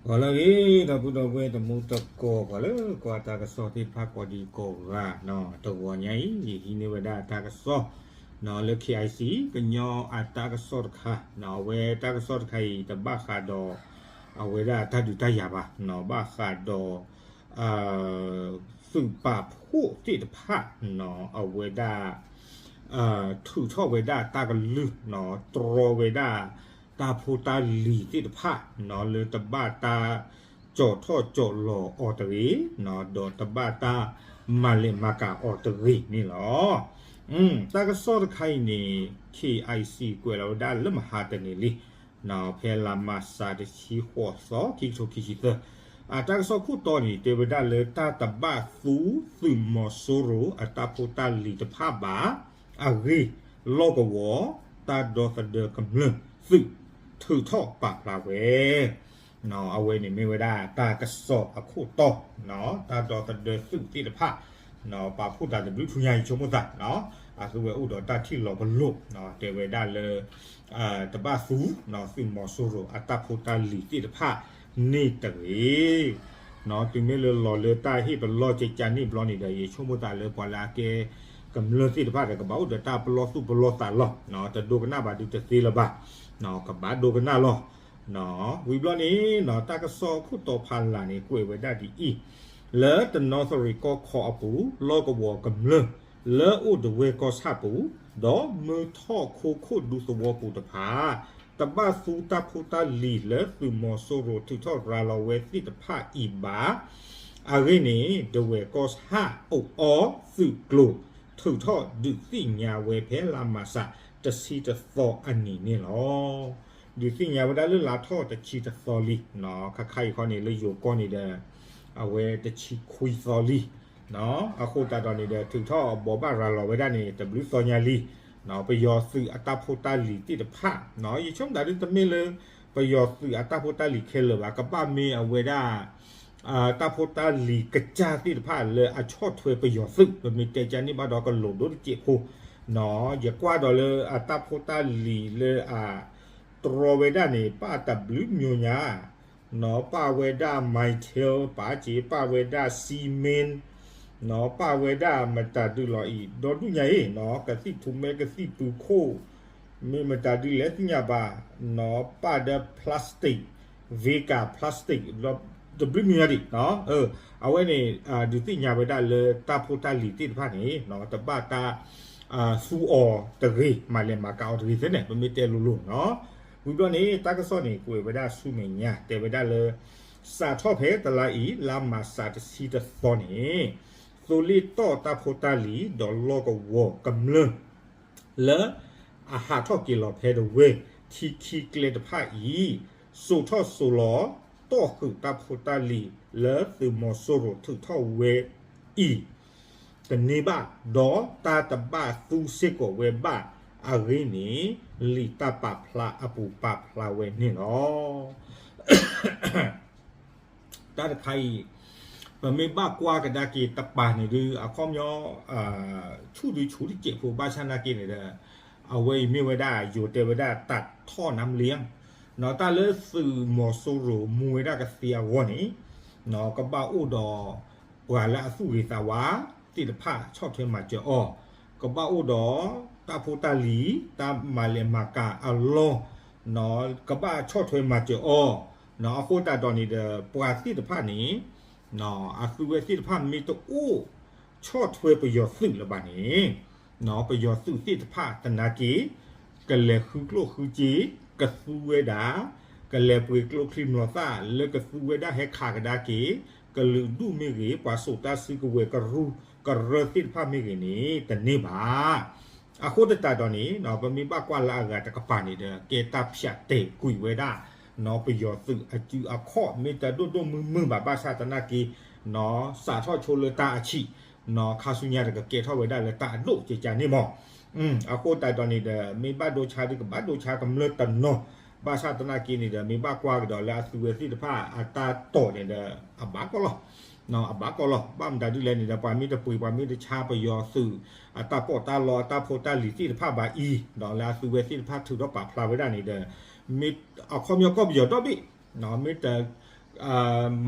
ဂီၤလၢအဂ့ၤ ဒီပုၢ်ဒီဝဲၢ်တံၤသကိး ပှၤလၢကွၢ်တၢ်ကစီၣ်သ့ၣ်တဖၣ်ကိးဒံးကိးဂၤ, တဂီၤညါအံၤ ယဟံးန့ၢ်ဝဲဒၣ်တၢ်ကစီၣ် လၢ K I C ကညီအတၢ်ကစီၣ်တခါ, အဝဲတၢ်ကစီၣ်တခါအံၤ တဘၣ်ဃးဒီး အဝဲဒၣ်တၢ်ဒုးတၢ်ယၤဘၣ်, ဘၣ်ဃးဒီး သုးပာ်ဖှိၣ်သ့ၣ်တဖၣ် အဝဲဒၣ် ထုးထီၣ်ဝဲဒၣ်တၢ်ကလုၢ်, တြီဝဲဒၣ်တၢ်ဖိတၢ်လံၤသ့ၣ်တဖၣ် လၢတဘၣ်တၢ်ကၠီၣ်ထီၣ်ကၠီၣ်လီၤအီၤတဂ့ၤ, ဒီးတဘၣ်တၢ်မၤလဲၤမၤကၤအီၤတဂ့ၤန့ၣ်လီၤ. တၢ်ကစီၣ်တခါအံၤန့ၣ် K I C ကွဲးလီၤဝဲဒၣ်လၢမဟါတနံၤလံ ဖဲလါမၢ်ၡး တဆံဃိးသီ ခံကထိခံဆံသၢ, အတၢ်ကစီၣ်ခိၣ်တီန့ၣ် တဲဝဲဒၣ်လၢတၢ်တဘၣ်သူ သုးမီၤစိရိၤအတၢ်ဖိတၢ်လံၤတဖၣ်ဘၣ်အဂ့ၢ် လီၢ်ကဝီၤ တၢ်ဒီသဒၢကမျၢၢ်သုး ထုးထီၣ်ပာ်ဖျါဝဲ အဝဲန့ၣ်မ့ၢ်ဝဲဒၣ်တၢ်ကစီၣ်အခိၣ်တီ, တၢ်ဒီသဒၢသုးသ့ၣ်တဖၣ် ပာ်ဖှိၣ်သးတဘျုးထူညါအံၤ ဆိကမိၣ်သး အသုဝဲအိၣ်ဒီးတၢ်ထံၣ်လီၤပလိာ်, တဲဝဲဒၣ်လၢ တဘၣ်သူ သုးမီၤစိရိၤအတၢ်ဖိတၢ်လံၤသ့ၣ်တဖၣ်န့ၣ်တဂ့ၤ, တုၤမ့ၢ်လၢလီၤလၢတၢ်ဟ့ၣ်ပလီၢ်ကကါန့ၣ်ဘျီန့ၣ်ဒီး ယဆိကမိၣ်သးလၢပှၤလၢအကဲကမျၢၢ်သ့ၣ်တဖၣ်ဒီး ကဘၣ်အိၣ်ဒီးတၢ်ပလီၢ်သူၣ်ပလီၢ်သးလီၤ, တဒိကနၣ်ဘၣ်ဒုးတသ့လၢၤဘၣ်, ကဘၣ်ဒိကနၣ်လီၤ. ဝံၤဘျီန့ၣ် တၢ်ကစီၣ်ခိၣ်တီဖးလၢ်န့ၣ် ကွဲးဝဲဒၣ်ဒ်အံၤ, လၢတနီသရံၣ်ကီၢ်ခီအပူၤ လီၢ်ကဝီၤကမျၢၢ် လၢအိၣ်ဒဝဲၢ်ကီၢ်ဆၣ်ပူၤ ဒီးမုၢ်ထီၣ်ခိခိၣ်ဒူသဝီပူၤတဖၣ် တဘၣ်သူတၢ်ဖိတၢ်လံၤလၢသုးမီၤစိရိၤထုးထီၣ်ရၤလီၤဝဲသ့ၣ်တဖၣ်အံၤဘၣ် အဂ့ၢ်န့ၣ် ဒဝဲၢ်ကီၢ်ဆၣ်အိၣ်အီသုးကျိၤ ထုးထီၣ်ဒုးသ့ၣ်ညါဝဲဖဲလါမၢ်ၡး တဆံတသီအနံၤန့ၣ်လီၤ. ဒုးသ့ၣ်ညါဝဲဒၣ်လၢလါထီၣ်တဆံတသီလံ, ခါခါအံၤခီန့ၣ် လၢယိၤကီၢ်န့ၣ်ဒီး အဝဲတဆံခွံသီလံ, အဃိသတးဒီးန့ၣ်ဒီး ထုးထီၣ်ဘိးဘၣ်ရၤလီၤဝဲဒၣ်န့ၣ် တဘျုးသီညါလံ, ပယီၤသုးအတၢ်ဖိတၢ်လံၤသ့ၣ်တဖၣ်, ယဆိကမိၣ်သးဒ်တမ့ၢ်လၢ ပယီၤသုးအတၢ်ဖိတၢ်လံၤခဲလၢာ်ဘၣ်, ကဘၣ်မ့ၢ်အဝဲဒၣ် တၢ်ဖိတၢ်လံၤကစၢ်သ့ၣ်တဖၣ်လၢအဆီၣ်ထွဲပယီၤသုး, ပမ့ၢ်တဲကန့ၢ်ဘၣ်ဒီးကလိာ်ဒိၣ်တစဲးဖိ, ယကွၢ်ဒီးလၢအတၢ်ဖိတၢ်လံၤလၢအတြီဝဲဒၣ်န့ၣ် ပာ်တဘျုးမံၤညါ, ပာ်ဝဲဒၣ် missile ပာ်စ့ ပာ်ဝဲဒၣ် cement, ပာ်ဝဲဒၣ်မတၤဒုလီၤအံၤ ဒီဒူၣ်ညါအံၤ, ကသံၣ်ထူမဲ ကသံၣ်ပူၤခိၣ် မ့ၢ်မတၤဒုလဲၣ်သ့ၣ်ညါဘၣ်, ပာ်ဒီး plastic, Vega plastic တဘျုးမံၤညါဒံး, အဝဲန့ၣ် ဒုးသ့ၣ်ညါဝဲဒၣ်လၢတၢ်ဖိတၢ်လံၤသ့ၣ်တဖၣ်န့ၣ် တဘၣ်တၢ် သူအီၤတဂ့ၤ, မၤလဲၤမၤကၤအီၤတဂ့ၤသ့န့ၣ် ပမ့ၢ်တဲလိၤလိၤနီၤ. ဝံၤဘျီန့ၣ် တၢ်ကစီၣ်န့ၣ် ကွဲးဝဲဒၣ်ဆူမဲာ်ညါ တဲဝဲဒၣ်လၢ စးထီၣ်ဖဲတလါအံၤ လါမၢ်ၡးတဆံတသီန့ၣ် သိလ့ၣ်တီၣ်တၢ်ဖိတၢ်လံၤ ဒီးလီၢ်ကဝီၤကမျၢၢ် လၢအဟးထီၣ်က့ၤလီၤဖဲဒဝဲၢ် ထံခံကျဲတဖၣ်အံၤ စိာ်ထီၣ်စိာ်လီၤ တီၢ်ဃုာ်တၢ်ဖိတၢ်လံၤ လၢသုးမီၤစိရိၤထုးထီၣ်ဝဲအံၤ တန့ၢ်ဘၣ်, ဒီးတၢ်တဘၣ်သူစ့ၢ်ကီးဝဲဘၣ်အဂ့ၢ်န့ၣ် လံာ်တၢ်ပာ်ဖျါအပူၤပာ်ဖျါဝဲန့ၣ်လီၤ. တၢ်တခါအံၤ ပမ့ၢ်ဘၣ်ကွၢ်ကဒါက့ၤတပၤန့ၣ်ဒုး အခီပညီ ဆူၣ်ဒုးဆူၣ်တစဲးဖိ ဘၣ်ဆၣ်နာ်က့န့ၣ်ဒီး အဝဲအံၤမ့ၢ်ဝဲဒၣ် ယိၤတဲဝဲဒၣ် တၢ်ထီၣ်နါမလံ, တၢ်လၢသုးမီၤစိရိၤမူဝဲဒၣ်ကသ့အဂီၢ်န့ၣ် ကဘၣ်အိၣ်ဒီး ပှၤလၢအသူၣ်ဂ့ၤသးဝါသ့ၣ်တဖၣ်ဆီၣ်ထွဲမၤစၢၤအီၤ, ကဘၣ်အိၣ်ဒီးတၢ်ဖိတၢ်လံၤ တၢ်မၤလဲၤမၤကၤအလီၢ် ကဘၣ်ဆီၣ်ထွဲမၤစၢၤအီၤ, အဃိသတးဒီးန့ၣ်ဒီး ပှၤသ့ၣ်တဖၣ်န့ၣ် အသုဝဲသ့ၣ်တဖၣ်မ့ၢ်တအိၣ်ဆီၣ်ထွဲပယီၤသုးလၢၤဘၣ်န့ၣ် ပယီၤသုးသ့ၣ်တဖၣ်သနာ်က့ ကလဲၤဃုကျိၣ်ဃုစ့ ကသူဝဲဒၣ်, ကလဲၤပှ့ၤကျိချံမျိာ်သၣ်လၢကသူဝဲဒၣ်ဟဲခးကဒါက့ၤ ကလုာ်ဒူၣ်မ့ၢ်ဂ့ၤ ပှၤစိာ်တၢ်စုကဝဲၤကရူၢ်ကရၢသ့ၣ်တဖၣ်မ့ၢ်ဂ့ၤန့ၣ် တန့ၢ်ဘၣ်. အဃိသတးဒီးန့ၣ် ပမ့ၢ်ဘၣ်ကွၢ်လၢအဂၤတကပၤန့ၣ်ဒီး ကဲတၢ်ဖၠးတဲာ်ကွံာ်ဝဲဒၣ် ပယီၤသုးအစုအခီၣ် မ့ၢ်တဒိၣ်ဒိၣ်မုၢ်မုၢ်ဘၣ် ဘၣ်ဆၣ်သနာ်က့ စးထီၣ်ဆိလၢတၢ်အဆံး ခါဆူညါဒီးကကဲထီၣ်ဝဲဒၣ်လၢတၢ်အဒိၣ်ကကန့ၣ်မး. အဃိသတးဒီးန့ၣ်ဒီး မ့ၢ်ဘၣ်ဒိဆါဒုးကဘၣ်ဒိဆါကမျၢၢ်တနီၤ, ဘၣ်ဆၣ်သနာ်က့န့ၣ်ဒီး မ့ၢ်ဘၣ်ကွၢ်ကဒီးလၢအသုဝဲသ့ၣ်တဖၣ်အတၢ်တိာ်န့ၣ်ဒီး အဘၣ်ကီလီၤ အဘၣ်ကီလီၤ. ဘၣ်မတၤဒ်လဲၣ်န့ၣ်ဒီး ပှၤမ့ၢ်တပှ့ၤ ပှၤမ့ၢ်တဆါပယီၤသုး အတၢ်ပီးတၢ်လီ အတၢ်ဖိတၢ်လံၤသ့ၣ်တဖၣ်ဘၣ်အံၤ ဒီးလၢအသုဝဲသ့ၣ်တဖၣ်ထုးထီၣ်ပာ်ဖျါဝဲဒၣ်န့ၣ်ဒီး မ့ၢ်အခီပညီကီၢ်ပယီၤဒီဘ့ၣ် မ့ၢ်တ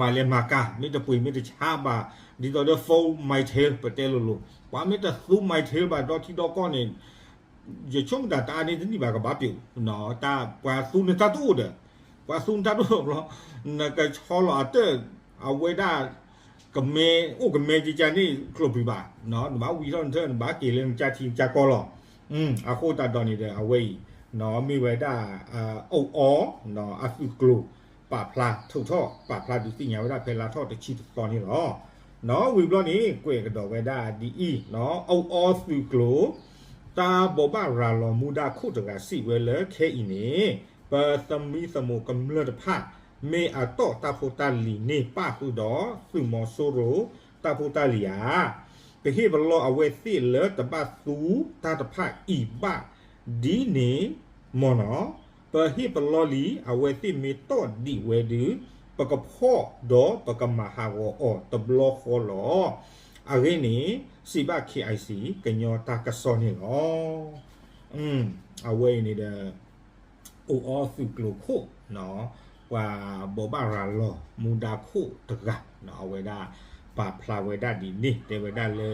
မၤလဲၤမၤကၤ မ့ၢ်တပှ့ၤမ့ၢ်တဆါဘၣ်, ဒ်သိးဒီး full Mytel ပတဲလိၤလိၤ, ပှၤမ့ၢ်တသူ Mytel ဘၣ်ဒီထံဒီကီၢ်န့ၣ် ယဆိကမိၣ်တၢ်တအါန့ၢ်တနံၣ်ဘၣ်ကဘၣ်ပျိာ်, တၢ်ပှၤသူနတၢ်တအိၣ်ဒီး, ပှၤသူနတၢ်တအိၣ်ဘျီ, နကဆီလီၤအတၢၢ်, အဝဲဒၣ် ကမဲ အိၣ်ကမဲကကန့ၣ် ကျိၤပျံၤဘၣ်, နဘၣ်ဝံထီၣ်နထၢၣ် နဘၣ်က့ၤလၢနကၢ်ထံနကၢ်ကီၢ်လီၤ. အဃိသတးဒီးန့ၣ်ဒီး အဝဲအံၤ မ့ၢ်ဝဲဒၣ် အိၣ်အီ အသုးကျိၤ ပာ်ဖျါ ထုးထီၣ် ပာ်ဖျါဒုးသ့ၣ်ညါဝဲဒၣ်ဖဲလါထီၣ်တဆံတသီန့ၣ်လီၤ. ဝံၤဘျီန့ၣ် ကွဲးကဒီးဝဲဒၣ်ဒ်အံၤ, အိၣ်အီသုးကျိၤ တၢ်ဘိးဘၣ်ရၤလီၤမူဒါခိၣ်တဂၤစံးဝဲလၢခဲအံၤန့ၣ် ပသမံသမိးကမျၢၢ်တဖၣ် မ့ၢ်အတီၢ်တၢ်ဖိတၢ်လံၤန့ၣ် ပၣ်ဃုာ်ဒီးသုးမီၤစိရိၤတၢ်ဖိတၢ်လံၤဧါ. ပဟ့ၣ်ပလီၢ်အဝဲသ့ၣ်လၢတဘၣ်သူတၢ်တဖၣ်အံၤဘၣ်ဒ်န့ၣ်မ့ၢ်နီၤ, ပဟ့ၣ်ပလီၢ်လံ အဝဲသ့ၣ်မ့ၢ်တီၢ်ဒံးဝဲဒုး ပကဖီၣ်ဒီးပကမၤဟးဂီၤအီၤတဘျီဃီလီၤ. အဂ့ၢ်န့ၣ် စံးဘၣ် KIC ကညီတၢ်ကစီၣ်န့ၣ်လီၤ. အဝဲအံၤန့ၣ်ဒီး အိၣ်အီသုးကျိၤခိၣ်, ပှၤဘိးဘၣ်ရၤလီၤမူဒါခိၣ်တဂၤ, အဝဲဒၣ်ပာ်ဖျါဝဲဒၣ်ဒ်န့ၣ် တဲဝဲဒၣ်လၢ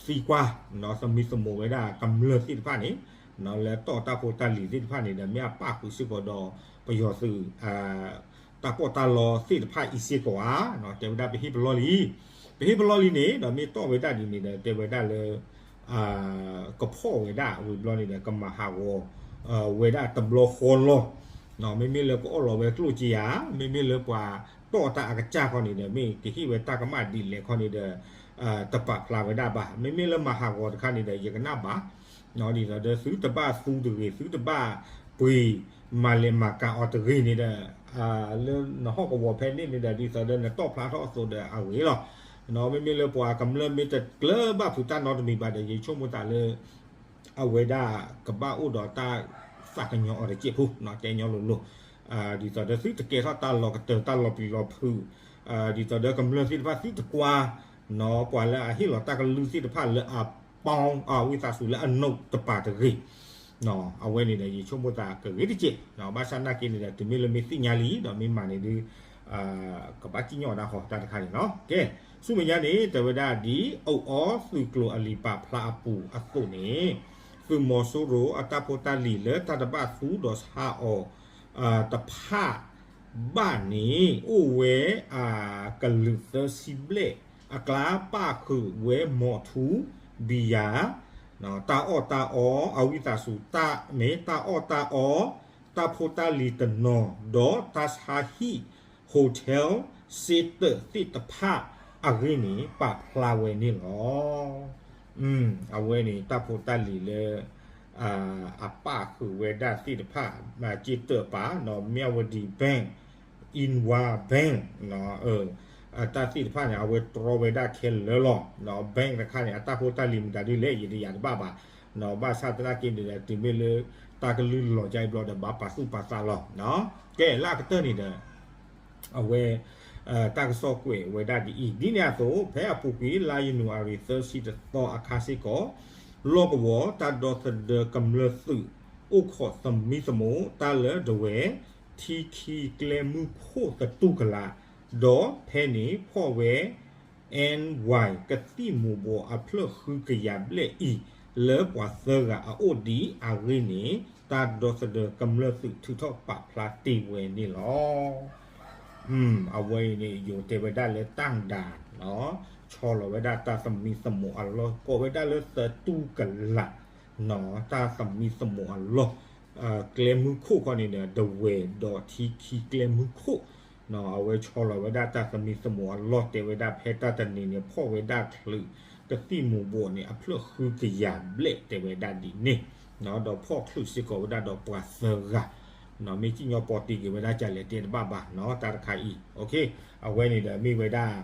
သံကွၢ် သမံသမိးဝဲဒၣ်ကမျၢၢ်သ့ၣ်တဖၣ်န့ၣ် လၢတီၢ်တၢ်ဖိတၢ်လံၤသ့ၣ်တဖၣ်န့ၣ်ဒီး မ့ၢ်အပၣ်ဃုာ်စ့ၢ်ကီးဒီးပယီၤသုး တၢ်ပီးတၢ်လီသ့ၣ်တဖၣ်အံၤစ့ၢ်ကီးဧါ, တဲဝဲဒၣ်ပဟ့ၣ်ပလီၢ်လံ, ပဟ့ၣ်ပလီၢ်လံန့ၣ်ဒီး မ့ၢ်တီၢ်ဝဲဒၣ်ဒ်န့ၣ်ဒီး တဲဝဲဒၣ်လၢ ကဖီၣ်ဝဲဒၣ်ဝံၤဘျီန့ၣ်ဒီး ကမၤဟးဂီၤဝဲဒၣ်တဘျီဃီလီၤ. မ့မ့ၢ်လၢကအီၣ်လီၤဝဲကျိၣ်စ့ဧါ, မ့မ့ၢ်လၢပှၤတီၢ်တၢ်အကစၢ်ခီန့ၣ်ဒီး မ့ၢ်ကဟ့ၣ်ဝဲတၢ်ကမၣ်ဒ်လဲၣ်ခီန့ၣ်ဒီး တပာ်ဖျါဝဲဒၣ်ဘၣ်. မ့မ့ၢ်လၢမၤဟးဂီၤတခါန့ၣ်ဒီး ယကနၣ်ဘၣ် ဒ်သိးဒီးသုတဘၣ်သူတဂ့ၤ, သုတဘၣ်ပှ့ၤမၤလဲၤမၤကၤအီၤတဂ့ၤန့ၣ်ဒီး လၢနဟီၣ်ကဝီၤဖဲန့ၣ်န့ၣ်ဒီး ဒ်သိးဒီးနတီၢ်ဖျါထီၣ်အသိးဒီးအဂ့ၤလီၤ. မ့မ့ၢ်လၢပှၤကမျၢၢ်မ့ၢ်တကျၢၤဘၣ်ဖုးတၢ်နီတမံၤဘၣ်ဒီး ယဆိကမိၣ်သးလၢ အဝဲဒၣ်ကဘၣ်အိၣ်ဒီးတၢ်သးကညီၤအီၤတစဲးဖိ တဲညီလိၤလိၤ, ဒ်သိးဒီးသုတကဲထီၣ်တၢ်လီၤကတၢၢ်တၢ်လီၤပျံၤလီၤဖုး, ဒ်သိးဒီးကမျၢၢ်သ့ၣ်တဖၣ်သုတကွၢ် ပှၤလၢအဟ့ၣ်လီၤတၢ်ကလုၢ်သ့ၣ်တဖၣ်လၢအပီ ဝံသးစူၤလၢအနိးတပၤတဂ့ၤ. အဝဲန့ၣ်ဒီး ယဆိကမိၣ်သးကဂ့ၤတစဲး, ဘၣ်ဆၣ်နာ်က့န့ၣ်ဒီး တုၤမ့ၢ်လၢမ့ၢ်သ့ၣ်ညါလံဒီးမ့ၢ်မၤန့ၣ်ဒုး ကဘၣ်စံၣ်ညီၣ်ဒၣ်ဃီတၢ်တခါန့ၣ်လီၤ. ကဲ, ဆူမဲာ်ညါန့ၣ် တဲဝဲဒၣ်ဒ် အိၣ်အီသုးကျိၤအလံာ်ပာ်ဖျါအပူၤအသိးန့ၣ် သုးမီၤစိရိၤအတၢ်ဖိတၢ်လံၤလၢတၢ်တဘၣ်သူဒီးဆါအီၤ တဖၣ်ဘၣ်န့ၣ် အိၣ်ဝဲအကလုာ်သၢဆံဘျဲၣ် အကျါပၣ်ဃုာ်ဝဲမီၤထူ ဘံယၤ တၢ်အီၣ်တၢ်အီ အဝံသးစူၤတၢ်မ့ၢ်တၢ်အီၣ်တၢ်အီ တၢ်ဖိတၢ်လံၤတနီၤ ဒီးတၢ်ဆါဟံၣ် hotel စ့တၢးသ့ၣ်တဖၣ်အဂ့ၢ်န့ၣ် ပာ်ဖျါဝဲန့ၣ်လီၤ. အဝဲန့ၣ် တၢ်ဖိတၢ်လံၤလၢ အပၣ်ဃုာ်ဝဲဒၣ်သ့ၣ်တဖၣ် စ့တၢးပၤ မၠၣ်ဝတံၤ bank, Inwa bank တၢ်သ့ၣ်တဖၣ်န့ၣ် အဝဲတြီဝဲဒၣ်ခဲလၢာ်လီၤ. bank တခါန့ၣ် အတၢ်ဖိတၢ်လံၤမတၤဒ်လဲၣ် ယတယာ်တဘၣ်ဘၣ်. ဘၣ်ဆၣ်သနာ်က့န့ၣ်ဒီး တုၤမ့ၢ်လၢတၢ်ကလုၢ်လီၤကၢအံၤဘျီဒီး ဘၣ်ပာ်သူၣ်ပာ်သးလီၤ. ကဲ လၢအကတၢၢ်န့ၣ်ဒီး အဝဲ တၢ်ကစီၣ်ကွဲးဝဲဒၣ်ဒ်အံၤ, ဒ်န့ၣ်အသိး ဖဲအပူၤကွံာ် လါယနူၤအါရံၤ သၢဆံတသီအခါစ့ၢ်ကီး လီၢ်ကဝီၤတၢ်ဒီသဒၢကမျၢၢ်သုး အိၣ်ခိးသမံသမိး တၢ်လၢဒဝဲၢ် ထံခံကျဲမုၢ်ခိၣ်သတူၢ်ကလာ်, ဒီးဖဲန့ၣ်ဖီၣ်ဝဲ NY ကသံၣ်မူၤဘှီးအဖျၢၣ်ဃုကယၤဘျဲၣ်အံၤ လၢပှၤသၢဂၤအအိၣ်ဒံးအဂ့ၢ်န့ၣ် တၢ်ဒီသဒၢကမျၢၢ်သုးထုးထီၣ်ပာ်ဖျါတ့ၢ်ဝဲန့ၣ်လီၤ. အဝဲအံၤန့ၣ် ယိၤတဲဝဲဒၣ်လၢတၢ်ဒၣ် ဆီလီၤဝဲဒၣ်တၢ်သမံသမိးအလီၢ် ကိးဝဲဒၣ်လၢသတူၢ်ကလာ် တၢ်သမံသမိးအလီၢ် ကျဲမုၢ်ခိၣ်ခီန့ၣ်ဒီး ဒဝဲၢ်ဒီးထံခံကျဲမုၢ်ခိၣ် အဝဲဆီလီၤဝဲဒၣ်တၢ်သမံသမိးအလီၢ် တဲဝဲဒၣ်ဖဲတၢ်တနံၤန့ၣ် ဖီၣ်ဝဲဒၣ်ချုး ကသံၣ်မူၤဘှီးန့ၣ် အဖျၢၣ်ဃုကယၤဘျဲၣ်တဲဝဲဒၣ်ဒ်န့ၣ်, ဒီးဖီၣ်ချုးစ့ၢ်ကီးဝဲဒၣ်ဒီးပှၤသၢဂၤ, မ့ၢ်စံၣ်ညီၣ်ပီတ့ၢ်က့ၤဝဲဒၣ်ကလဲၣ်တဲတဘၣ်ဘၣ်နီၤ တၢ်တခါအံၤ, အဝဲန့ၣ်ဒီးမ့ၢ်ဝဲဒၣ်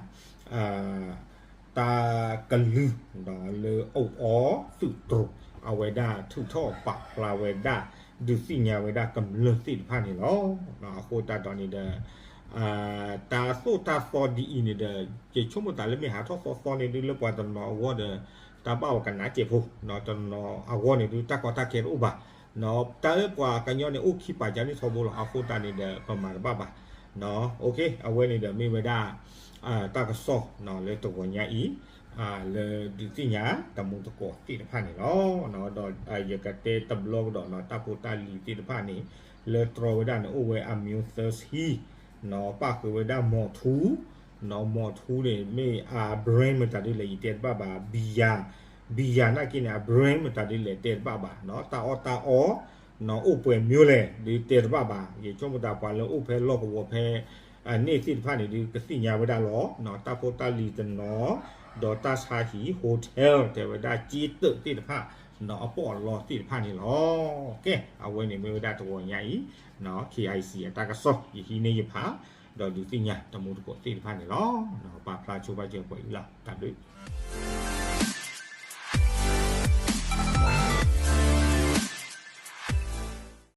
တၢ်ကလုၢ် လၢအိၣ်အီသုးတြိၤ အဝဲဒၣ်ထုးထီၣ်ပာ်ဖျါဝဲဒၣ် ဒုးသ့ၣ်ညါဝဲဒၣ်ကမျၢၢ်သ့ၣ်တဖၣ်န့ၣ်လီၤ. အဃိသတးဒီးန့ၣ်ဒီး တၢ်သိၣ်တၢ်သီဒ်အံၤန့ၣ်ဒီး ယဆိကမိၣ်သးလၢမ့ၢ်ဟးထီၣ်သီသီန့ၣ်ဒုးလၢပှၤတနီၤအဂီၢ်ဒီး တၢ်ဘၣ်ဝဲကနၣ်စဲးဖိ, တနီၤအဂီၢ်န့ၣ်ဒုး တၢ်ကီတၢ်ခဲတအိၣ်ဘၣ်, တၢ်လၢပှၤကညီန့ၣ်အိၣ်ခံပာ်ကါန့ၣ်ထီဘိလီၤ. အဃိသတးန့ၣ်ဒီး ပမၤတဘၣ်ဘၣ် အဝဲန့ၣ်ဒီးမ့ၢ်ဝဲဒၣ် တၢ်ကစီၣ်လၢတဂီၤညါအံၤ လၢဒုးသ့ၣ်ညါတမူသကိးသ့ၣ်တဖၣ်န့ၣ်လီၤ. ဒီးယကတဲတဘျီကဒီးနီၤ တၢ်ဖိတၢ်လံၤသ့ၣ်တဖၣ်န့ၣ် လၢတြီဝဲဒၣ်န့ၣ် အိၣ်ဝဲအမျိုးသားဟံၣ် ပၣ်ဃုာ်ဝဲဒၣ်မော်ထူး, နီၤ မော်ထူးန့ၣ် မ့ၢ်အ brand မတၤဒ်လဲၣ် ယတဲတဘၣ်ဘၣ်, ဘံယၤ, ဘံယၤနာ်က့န့ၣ် အ brand မတၤဒ်လဲၣ် တဲတဘၣ်ဘၣ်, တၢ်အီၣ်တၢ်အီ နီၤ အိၣ်ပှဲၤမျိုးလဲၣ် ဒ်တဲတဘၣ်ဘၣ်, ယဆိကမိၣ်သးပှၤလၢအိၣ်ဖဲလီၢ်ကဝီၤဖဲ န့ၣ်သ့ၣ်တဖၣ်န့ၣ် ဒုးကသ့ၣ်ညါဝဲဒၣ်လီၤ. တၢ်ဖိတၢ်လံၤတနီၤ, ဒီးတၢ်ဆါဟံၣ် hotel တဲဝဲဒၣ် က့တၢးသ့ၣ်တဖၣ် နီၤအပီၣ်အလီသ့ၣ်တဖၣ်န့ၣ်လီၤ. ကဲ အဝဲန့ၣ်မ့ၢ်ဝဲဒၣ်တဂီၤညါအံၤ KIC အတၢ်ကစီၣ် ယဟံးန့ၢ်ယဖး ဒီးဒုးသ့ၣ်ညါတမူသကိးသ့ၣ်တဖၣ်န့ၣ်လီၤ. ပာ်ဖျါဆိဘၣ်စၢၤပှၤအံၤလီၤ. တၢ်ဘျုး